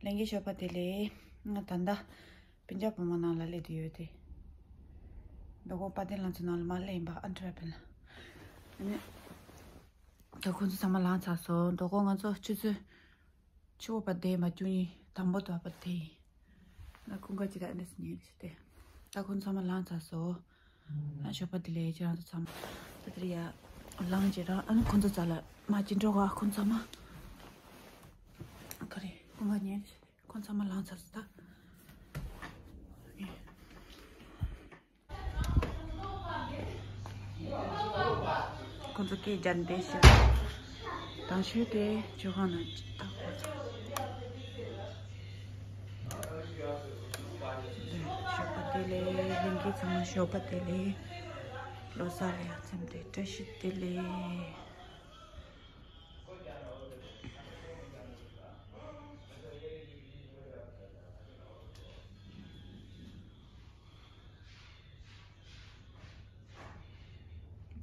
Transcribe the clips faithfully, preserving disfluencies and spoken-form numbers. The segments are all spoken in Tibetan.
ལྷན་རྒྱས་ཞོགས་པ་བདེ་ལེགས། ང་ད་ལྟ་སྤུན་ཀྱག་བུ་མོ་ནང་ལ་སླེབས་བསྡད་ཡོད་དེ། མདོ་དགོང་དཔལ་ལྡན་ལང་ཚོའི་ནང་ལ་མར་སླེབས་ཡིན་པ། ཨ་འདྲ་བ་ཕེབས་ལ། ཨ་ནི། ད་ཁོང་ཚོ་ཚང་མ་ལངས་ཚར་སོང་། མདོ་དགོང་ང་ཚོ་ཆུ་ཚོད་ཕྱི་པོ་བར་བསྡད་མ་བཅུ་གཉིས་དང་པོ་དོ་བར་བསྡད་ཡིན། ང་ཁོང་ཁ་ཅིག་ད་ཨ་འདྲས་ཉལ་ཞིག་སྟེ། ད་ཁོང་ཚང་མ་ལངས་ཚར་སོང་། ཨ་ཞོགས་པ་བདེ་ལེགས། ཁྱེད་རང་ཚོ་ཚང་མ། ད་དེར་ཡ་ལངས་བྱས་རང་། ཨ་ནི་ཁོང་ཚོ་རྩ་ལ་མ་ཅི་འགྲོ་ག་ཁོང་ཚང་མ། ག་རེ་ཁོང་ཁ་ཉལ་ཞིག་སྟེ། ཁོང་ཚང་མ་ལངས་ཚར་སོང་ད། ཁོང་ཚོ་སྐད་རྒྱག་བསྡད་ཤག་དང་ཤོས་དེ་ཇོ་ཁང་ནང་ད་ཁོ་ཚོ། ཞོགས་པ་བདེ་ལེགས། ལྷན་རྒྱས་ཚང་མ་ཞོགས་པ་བདེ་ལེགས། ལོ་གསར་ལ་ཡ་འཚམས་འདྲི་བཀྲ་ཤིས་བདེ་ལེགས།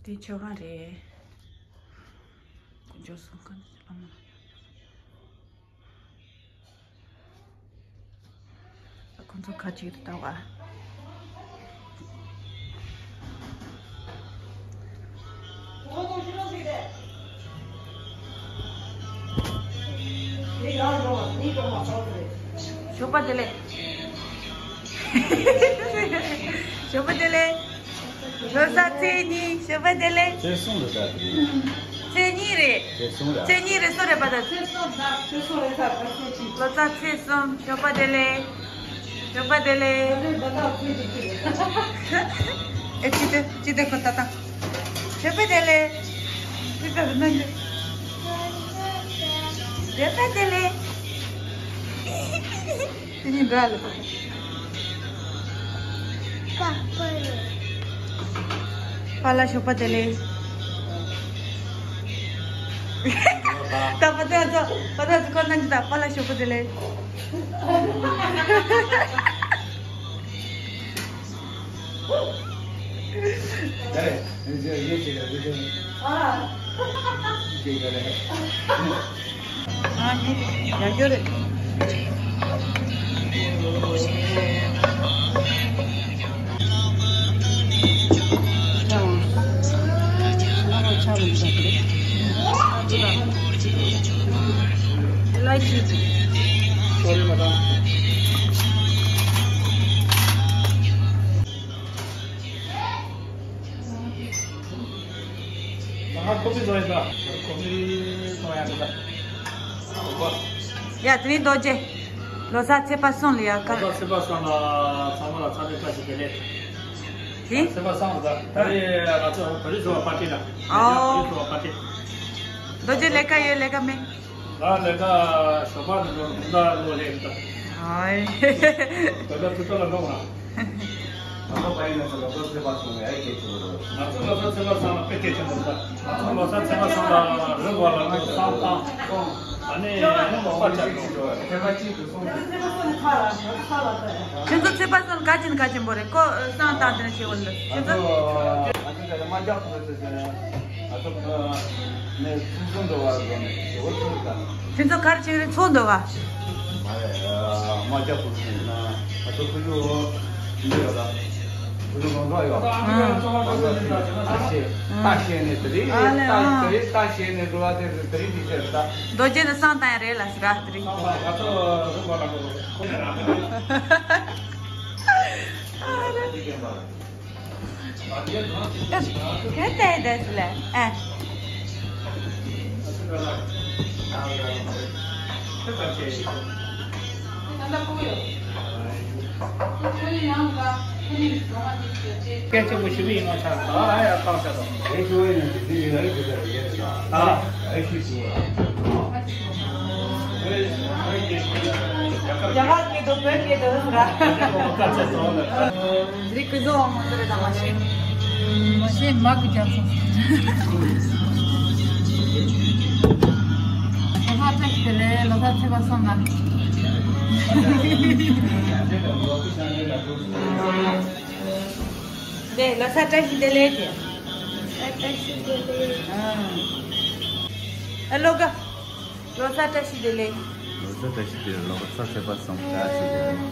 དེ་ཇོ་ཁང་རེད། དཀོན་མཆོག་གསུམ་མཁའ་འགྲོ་ཆོས་བླ་མ་ལ། ཁོང་ཚོ་ཁ་ཅིག་ཏུ་ལྟ་བ། ཞོགས་པ་བདེ་ལེགས། ཞོགས་པ་བདེ་ལེགས། ལོ་གསར་ཚེས་གཉིས། ཞོགས་པ་བདེ་ལེགས། ཚེས་གསུམ་ལོ་གསར་བདེ་ལེགས། ཚེས་གཉིས་རེད། ཚེས་གསུམ་རེད། ཚེས་གཉིས་རེད། སུ་རེད་པ། ད་ཚེས་གསུམ་ད། ཚེས་གསུམ་རེད་ད། ད་ཚེས་གཅིག་ལོ་གསར་ཚེས་གསུམ། ཞོགས་པ་བདེ་ལེགས། ཞོགས་པ་བདེ་ལེགས། ད་ད་ཚེས་གཅིག་ཨེ་ཅི་དེ་ཅི་དེ་ཁོ་ད་ད། ཞོགས་པ་བདེ་ལེགས། ཅི་ད་ན་ཉི། ཞོགས་པ་བདེ་ལེགས། དེ་ནི་འདྲ་ལ། པཱ་ལགས་ཞོགས་པ་བདེ་ལེགས། ད་པ་ཏ་ཚོ་པ་ཏ་ཚོ་ཁོ་ན་ཅི་ད། པཱ་ལགས་ཞོགས་པ་བདེ་ལེགས། ཨ་ནི་ཡར་རྒྱུ་རེད། ཡ། དེ་ནི་རྡོ་རྗེ། ལོ་གསར་ཚེས་པ་གསུམ་ལ་ཡ་ཀ་ལོ་གསར་ཚེས་པ་གསུམ་ལ་ཚང་མ་ལ་འཚམས་འདྲི་བཀྲ་ཤིས་བདེ་ལེགས། ཞི། ཚེས་པ་གསུམ་ལ་ད་རེས་ང་ཚོ་བོད་རིགས་ཚོགས་པ་པར་ཏི་ལ། ཨོ། བོད་རིགས་ཚོགས་པ་པར་ཏི། རྡོ་རྗེ་ལས་ཀ་ཡོད་ལས་ཀ་མེད། ང་ལས་ཀ་ཞོགས་པ་ནས་འགྲོ། དགོང་དག་ལོ་ལས་ཀ། ཨོ། དགོང་དག་ཆུ་ཚོད་ལ་འགྲོ་དགོས་ན། ང་ཚོ་བ་ཡིན་ན་ཚོ་ལོ་གསར་ཚེས་པ་གསུམ་ལ་ཡ་གལ་ཆེན་པོ་རེད། ང་ཚོ་ལོ་གསར་ཚེས་པ་གསུམ་ལ་དཔེ་གལ་ཆེན་པོ་རེད། ང་ཚོ་ལོ་གསར་ཚེས་པ་གསུམ་ལ་རི་བོ་ལ་བསང་བཏང་། ཨ་ནི་ལོ་གསར་ཆགས་འགྲོ། ཁྱེད་ཚོ་ཚེས་པ་གསུམ་ག་ཅིན་ག་ཆེན་པོ་རེད། ཁོ་བསང་བཏང་དེ་ནས་བྱེད་དགོས་ལ། ཁྱེད་ཚོ། ང་ཚོ་མ་རྒྱག་ཐུབ་ཟེར། ང་ཚོ་ནས་ཚོགས་འདུ་བ་ཟེར་ནས་ཞེ་པོ་ཚོགས་དང་། ཁྱེད་ཚོ་གར་ཕྱིན་རེད། ཚོགས་འདུ་བ། མ་རེད། མ་རྒྱག་ཐུབ་ཟེར་ན་ང་ཚོ་ཁུ་ཆུ་འདི་ཡོད་ལ། ཁུ་ཆུ་ལོང་ཙོ་ཡོད། ཨ། ལོང་ཙོ་ཟེར་ན་ད་ཤེས། ད་ཤེས་ནས་དེ་རིང་ཨ་ལེ། ད་ཨ། དེ་རིང་ད་ཤེས་ནས་འགྲོ་བ་དེ་དེ་རིང་འདི་ཤེས་ད། རྡོ་རྗེ་ནི་བསང་བཏང་ཡ་རེད་ལ་ཟེར་ར་དེ་རིང་། ང་ཚོ་རུ་བ་ལ་འགྲོ་ཁོ་ནས་རང་། ག་ལྟ་ཡི་འདུག་ལ། ཨ། སྐད་ཆ་པོ་ཞུ་གི་ཡིན་ན་ཆགས། ཨ་ཡ་ཐག་ཆད་དོ། ཨ། རྒྱ་གར་སྐད་དུ་བོད་སྐད་དུ་ར། རིག་གི་བཟོ་བ་མང་པོ་རེད་ད། མ་ཤེས། མ་ཤེས། མ་གི་རྒྱབ་སོང་། ལོ་གསར་བཀྲ་ཤིས་བདེ་ལེགས། ལོ་གསར་ཚེས་པ་གསུམ་ལ། དེ་ལོ་གསར་བཀྲ་ཤིས་བདེ་ལེགས་དེ། ལོ་གསར་བཀྲ་ཤིས་བདེ་ལེགས། ཨ། ལོ་ག་ལོ་གསར་བཀྲ་ཤིས་བདེ་ལེགས། ལོ་ཟླ་བཀྲ་ཤིས་བདེ་ལེགས། ལོ་ག་ས་ཚེ་པ་སོང་བཀྲ་ཤིས་བདེ་ལེགས།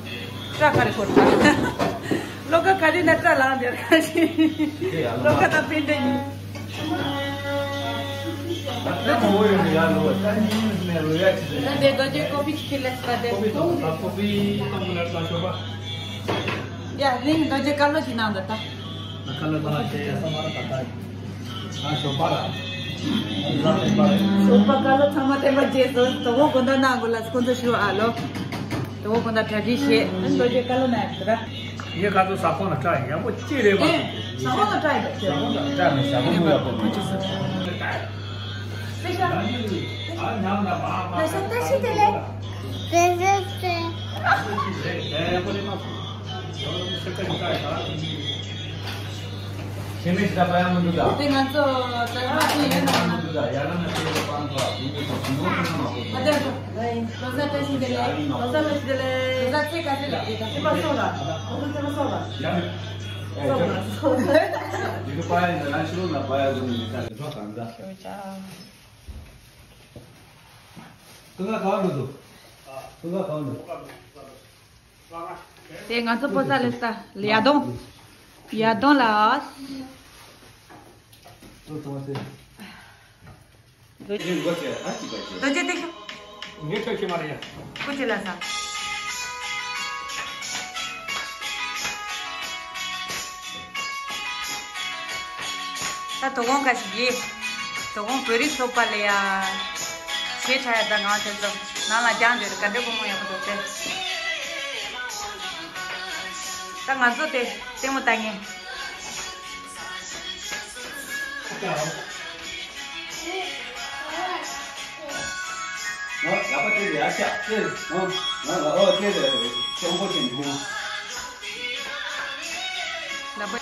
སྐྲ་ག་རེ་ཁོར་ད། ལོ་ག་ག་རེ་ན་སྐྲ་ལངས་བསྡད་ཁ་ཤི། ལོ་ག་ད་པེ་འདྲ་ཡིན། ད་དེ་རྡོ་རྗེ་ཀོ་ཕི་ཅིག་ཁྱེར་ལས་ད་དེ། ཀོ་ཕི་གཏོང་གི་ལས་ད་ཤོག་པ། ཡ་ལིང་རྡོ་རྗེ་བཀའ་སློབ་ཅིག་གནང་ད་ད། བཀའ་སློབ་གནང་བྱས་ཡ་ས་མ་ར་ད་ད། ཨ་ཞོགས་པ་ར། ལ་ལ་ལ། ཞོགས་པ་བཀའ་སློབ་ཚང་མ་བསྟན་པ་རྗེས་སུ་དོ་དགོང་དགོང་དག་གནང་དགོས་ལ་ཁོང་ཚོ་ཞུ་ཨ་ལོ། དོ་དགོང་དགོང་དག་གྲ་སྒྲིག་བྱེད། ཨ་རྡོ་རྗེ་བཀའ་སློབ་གནང་ཡོད་ར། ངས་ཁ་ཚོ་ཟ་ཁང་ལ་སྐྲ་ཡག་པོ་ཅི་རེད་པ། ཨེ། ཟ་ཁང་ལ་སྐྲ་ཡོད་པ། ཟ་ཁང་ལ་སྐྲ་མེད། ཟ་ཁང་ཡག་པོ་མ་བྱེད་ཟེར། པེ་ཤ། ལ་ཤ་བཀྲ་ཤིས་བདེ་ལེགས། བཀྲ་ཤིས་བདེ་ལེགས། ཁྱེད་མི་ཞིག་ད་པ་ཡང་མི་འདུག་ད། དེ་ང་ཚོ་ད་ང་ཚོ་ཡོད་ན་མི་འདུག་ད། ཡ་ལ་ན་དེ་ལ་པང་ཁ་ཡིན་གྱི་ཐོག་ཞིང་ནོར་ཐོན་ན་མ་གོ། ཨ་ད་འགྲོ། ལོ་གསར་བཀྲ་ཤིས་བདེ་ལེགས། ལོ་གསར་བཀྲ་ཤིས་བདེ་ལེགས། ལོ་གསར་ཚེས་ག་ཚོད་རེད། ཚེས་པ་སོང་ལ། ལོ་གསར་ཚེས་པ་སོང་ལ། ཡ། ཨེ་སོང་ལ་སོང་ལ། འདི་གི་པ་ཡ་ཡིན་ན་རང་ཤི་ལོ་ན་པ་ཡ་ཟུམ་ཡིན་ས་རེད། ཐོག་གང་ད། ཁྱོད་ཅག་ཀུན་དགའ་གང་འགྲོ་འདུག་ཀུན་དགའ་གང་འགྲོ། དེ་ང་ཚོ་ཕོ་གསར་ལས་ས་ཡ་དོང་། ཡ་དོང་ལ། རྡོ་རྗེ་བཏེགས་ཤོག་ངས་ཁྱོད་ཤེས་མ་རེད་ཡ། སྐུ་མཁྱེན་ལགས་སོ། ད་དོ་དགོང་ཁ་ཤས་ཀྱིས་དོ་དགོང་བོད་རིགས་ཚོགས་པ་ལ་ཡ་ཞེ་དྲག་ཡ། ད་ང་དེ་ཚོ་ནང་ལ་རྒྱང་བསྡད་རེད། ག་འདྲ་སྒོར་མོ་ཡག་པོ་འདུག་སྟེ། ད་ང་ཚོ་དེ་ལྟད་མོ་ལྟ་མཁན། ང་ལག་པ་སྟེར་ཡ་ཤག་ཨེ། ང་ང་ལ་ཨོ་སྟེར་རེད། གཅོང་པོ་ཅན་ཁོང་། ལག་པ།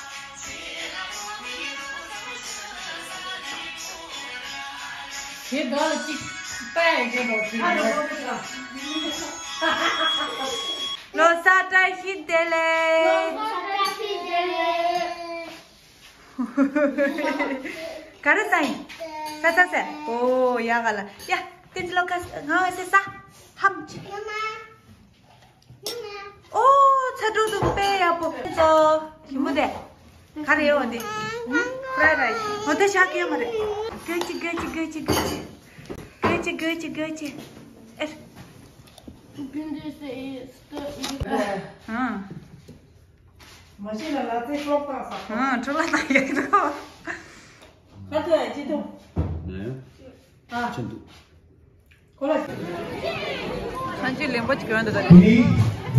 དེ་དག་ལ་གཅིག་པ་ཡ་བྱེད་རོགས་བྱེད། ལོ་གསར་བཀྲ་ཤིས་བདེ་ལེགས། ལོ་གསར་བཀྲ་ཤིས་བདེ་ལེགས། ག་རེ་ཟ་ཡིན། ས་ས་ས། ཨོ་ཡ་ག་ལ་ཡ། ཏིན་ལོ་ཁ་ང་ས་ས། ཧམ་ཆི། ཨོ་ཚ་དྲོད་དུ་དཔེ་ཡག་པོ། ཚོ་ཞིམ་པོ་དེ། ག་རེ་ཡོད་འདི། ཧུམ། ཕ་རའི་རའི་སི། ཨོ་དེ་ཤ་ཁེ་མ་རེད། གོ་ཅི་གོ་ཅི་གོ་ཅི་གོ་ཅི། གོ་ཅི་གོ་ཅི་གོ་ཅི། ཨེ། ཧང་། མ་ཤེས་ན་ལ་ཙེ་ཀློག་བཏང་ས། ཧང་འཕྲོ་བརླག་བཏང་ཡག་འགྲོ། ད་ལྟ་ཡ་ཅི་ཐུབ། ཨ། ཆེན་འདུག་ཁོ་ལ། ཁ་ཆེ་ལེན་པོ་ཅིག་ཡོང་འདུག་ད།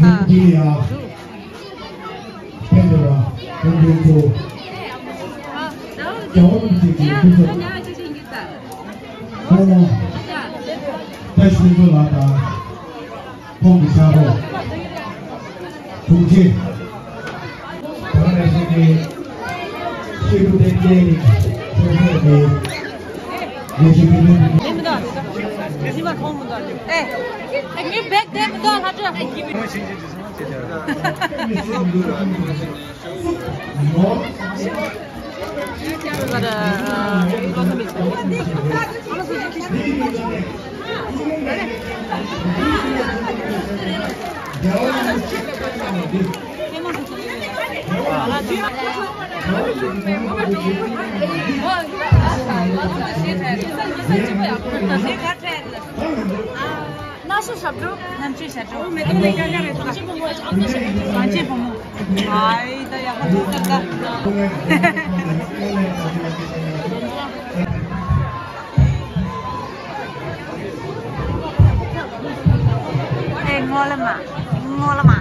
ཨ། ཕན་འདོད་ལ་ཕན་འདོད་ཚོ། རྒྱལ་བ་རིན་པོ་ཆེ་གི་སྐུ་ཚབ། ཁོང་བཀྲ་ཤིས་ལྷུན་པོ་ལགས་དང་། ཁོང་གི་ཕྱག་རོགས། དྲུང་ཆེ། ད་ག་ནང་བཞིན་གྱི་སྐྱེས་བུ་བསྟན་རྒྱས་ཀྱི་ཆོས་ཚོགས་ཀྱི་དགེ་བཤེས་ཕན་ཚུན། ཨེ། ངའི་བེག་དེ་མི་འདུག་ལྷ་ཁྲ། ན་ཤོ་ཞབས་བྲོ། ནམ་ཆོས་ཞབས་བྲོ། མེ་ཏོག་ལས་ཀྱང་ཡག་རེད་ད། གངས་ཅན་བུ་མོ། ཨའི་ད་ཡག་པོ་འདུག་ད་ད། ཨེ་སྔོན་ལ་མ། སྔོན་ལ་མ།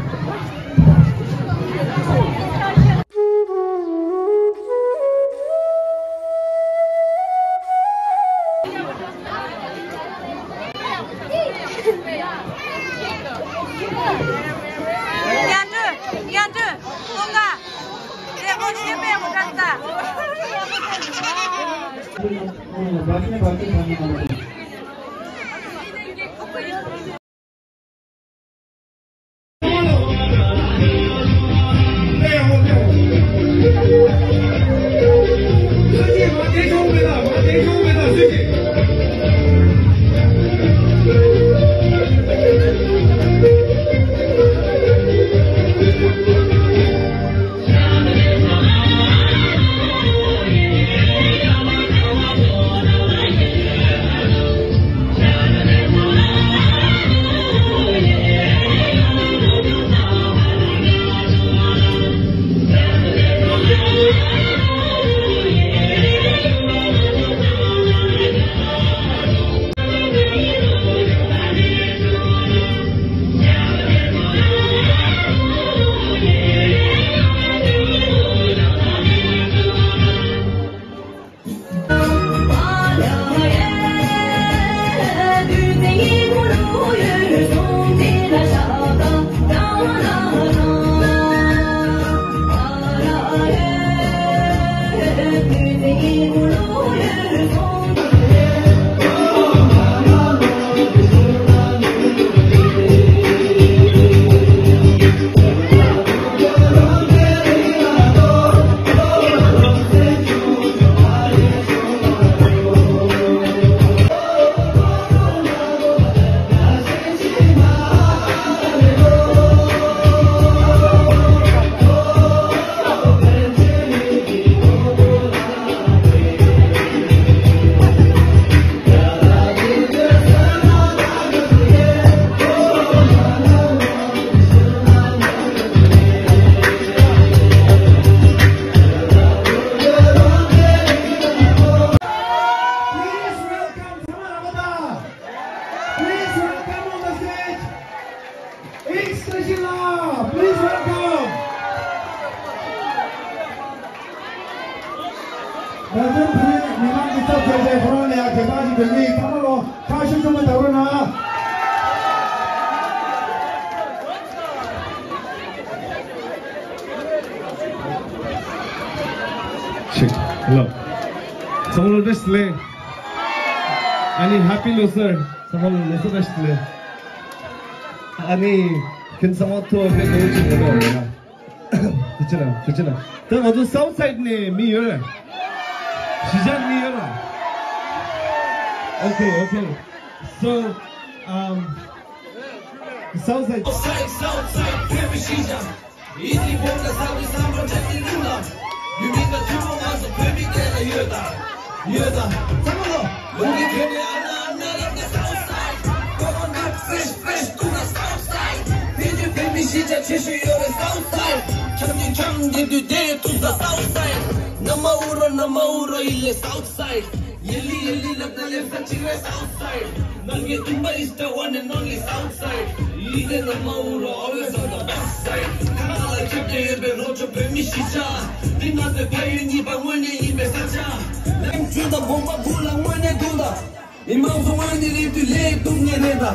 ད་དུང་བོད་མི་མང་གི་ཚབ་བྱས་ཏེ་ཁོ་རང་ལ་ཡང་དགོངས་དག་ཅིག་འདོན་གྱི་ཡིན། ཚང་མ་ལོ་ཁ་ཤུགས་ཆེན་པོ་བརྡབ་རོགས་གནང་། Check. Hello. ཚང་མ་ལོ་བཀྲ་ཤིས་བདེ་ལེགས། ཨ་ནི་Happy Losar། ཚང་མ་ལོ་ལོ་གསར་བཀྲ་ཤིས་བདེ་ལེགས། ཨ་ནི་ཁྱེད་ཚང་མ་ཐུགས་ཕན་ཐོགས་ཅིག་ཡོད་དོ། ཐུགས་རྗེ་ཆེ་གནང་། ཐུགས་རྗེ་ཆེ་གནང་། ད་ང་ཚོ་South Side ནས་མི་ཡོད་རེད། གཞིས་ཆགས་མི་ཡོད་ར། Okay, okay. So, um, South Side. South Side, South Side, བོད་མི་གཞིས་ཆགས། ཡིན་གྱི་བོད་ལ་ས་བའི་བསམ་བློ་འདྲ་ཞིག་བླུགས་ལ། ཡུལ་མི་དང་ཐུན་མོང་མ་སོང་བོད་མི་སྐད་ལ་ཡོད་ད། ཡོད་ད། ཚང་མ་ལོ། ལུང་གི་ཁྱོད་ནི་ཨ་ན་ཨ་ན་རབ་ཏེ་South Side། ཀོ་ཀོ་ནཊ་ཕེ་རེཤ་ཕེ་རེཤ་བཏུང་ན་South Side། དེ་དུས་བོད་མི་གཞིས་ཆགས་ཆེ་ཤོས་ཡོད་རེད་South Side། ཁྱམས་ཀྱི་ཁྱམས་དེ་དུས་དེ་ཐུག་ད་South Side། ན་མ་འུ་རོ་ན་མ་འུ་རོ་ཡིན་ལེ་South Side། ཡེ་ལི་ཡེ་ལི་ལབ་ན་ལེབ་ས་གཅིག་རེད་South Side། ནང་གི་དུམ་པ་is the one and only South Side། ཡིན་ལེ་ན་མ་འུ་རོ་always on the best side། ཁ་ལག་ལ་ཁྱབ་བརྡལ་ཡོད་པའི་ལྷོ་ཕྱོགས་བོད་མི་གཞིས་ཆགས། འདི་ང་ཚོའི་ཕ་ཡུལ་གཉིས་པ་དངོས་གནས་ཡིན་པའི་ས་ཆ། ལམ་ཆུ་དང་བོང་བ་བུ་ལ་དངོས་གནས་དུང་དང་། མི་མང་ཚོ་དངོས་གནས་རེད་དུས་ལས་སྡུག་བསྔལ་རེད་ད།